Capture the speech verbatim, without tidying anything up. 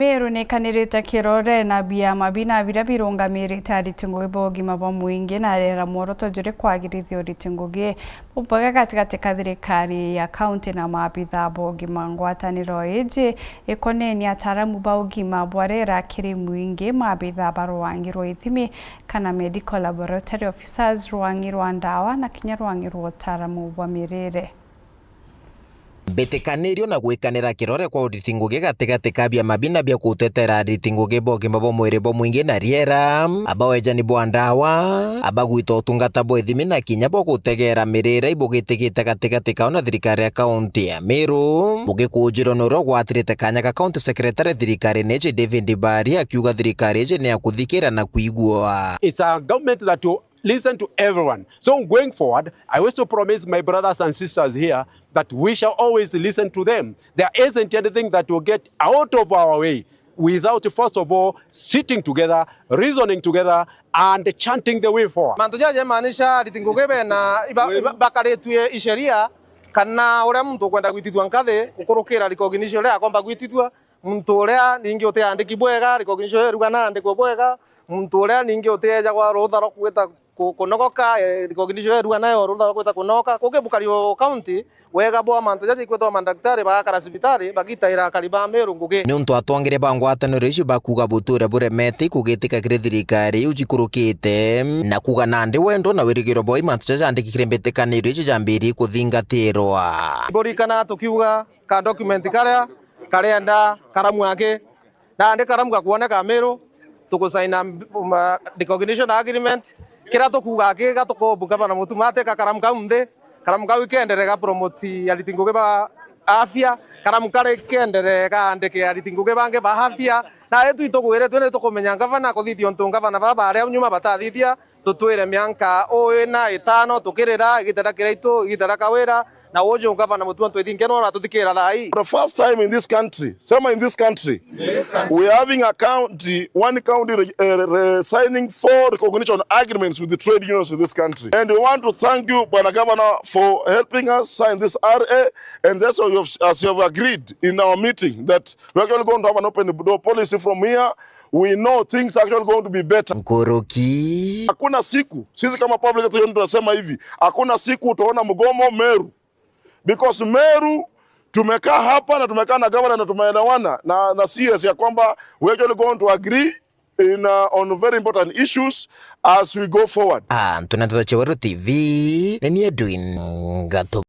Meru nikanirite kirore na biama bina biria birungamirite ariti ngugi ba ugima bwa mwingi na rera mworoto juri kwagirithia uriti ngugi bubwega gatigati ka thirikari ya kaunti na maabitha ba ugima. Ngwataniro iji ikoneni ataaramu ba ugima bwa rera kiri mwingi, maabitha ba rwangi rwa ithimi kana medical laboratory officers, rwangi rwa ndawa na kinya rwangi rwa utaaramu bwa mirire. Mbitikanirio na gwikanira kirore kwa uriti ngugi gatigati ka biama bina bia gutetera ariti ngugi ba ugima bwa mwiri bwa mwingi na riera, aba wejani bwa ndawa, aba gwita utungata bwa ithimi na kinya bwa gutegera mirire ibugitigite gatigati kao na thirikari ya kaunti ya Meru. Bugikujirwa ni uria ugwatirite kanya ga county secretary thirikarine iji David Mbari akiuga thirikari iji ni ya kuthikira na kwigua. It's a government that will listen to everyone. So going forward, I wish to promise my brothers and sisters here that we shall always listen to them. There isn't anything that will get out of our way without first of all sitting together, reasoning together, and chanting the way forward. Mantu jaja jamaanisha ariti ngugi bena iba-, iba-, bakaritue isheria, kana uria muntu ukwenda gwitithua nkathi gukurukira recognition iria akomba gwitithua, muntu uria ningi utiandiki bwega, recognition iria iruga naandikwe bwega, muntu uria ningi utiejagwa rutha rwa kwita ku-, kunogoka, eh, recognition iria iruga nayo rutha rwa kwita kunogoka. Kuki bukari o county, wega bwa mantu jaja ikwithwa mandaktari bagakara cibitari, bagitaira akari ba Meru ngugi. Niuntu atongeria ba ngwataniro icio bakuuga buture buremete kugitika kiri thirikari iu jikurukite, na kuuga nandi wendo na wirigiro bwa mantu jaja jandiki kiri mbitikanirio icio jambirie kuthingatirwa. Iburikana tukiuga ka document karia karienda karamu aki, nandi karamu gakwoneka Meru, tugusaina, um, recognition agreement. Kiria tukuuga aki gatukobu gavana Mutuma ateka karamu kau nthi, karamu kau ikendere ga promote ariti ngugi ba afya, karamu kari ikendere gaandike ariti ngugi bangi ba afya. Na riu twitugwiritwe ni tukumenya gavana kuthithia untu gavana baba baria nyuma batathithia, tutwire mianka uu ina itano tukirira, igita ria kiraitu, igita ria kawira, na uju gavana Mutuma ntwithinke nona tuthikira thaa ii. For the first time in this country, sema in this country, we are having a county, one county re-, eh, re-, signing four recognition agreements with the trade unions in this country. And we want to thank you, Bwana Governor, for helping us sign this R A, and that's why you have, as you have agreed in our meeting that we're actually going to have an open door policy from here. We know things are actually going to be better. Nkuruki. Hakuna siku, sisi kama public sector tunasema hivi, hakuna siku utaona mgomo Meru. Because Meru tumekaa hapa na tumekaa na governor na tumeelewana na, na C S ya kwamba we're actually going to agree in, uh, on very important issues as we go forward. Antu na Nteto cia Weru T V, ni ni Edwin Gato.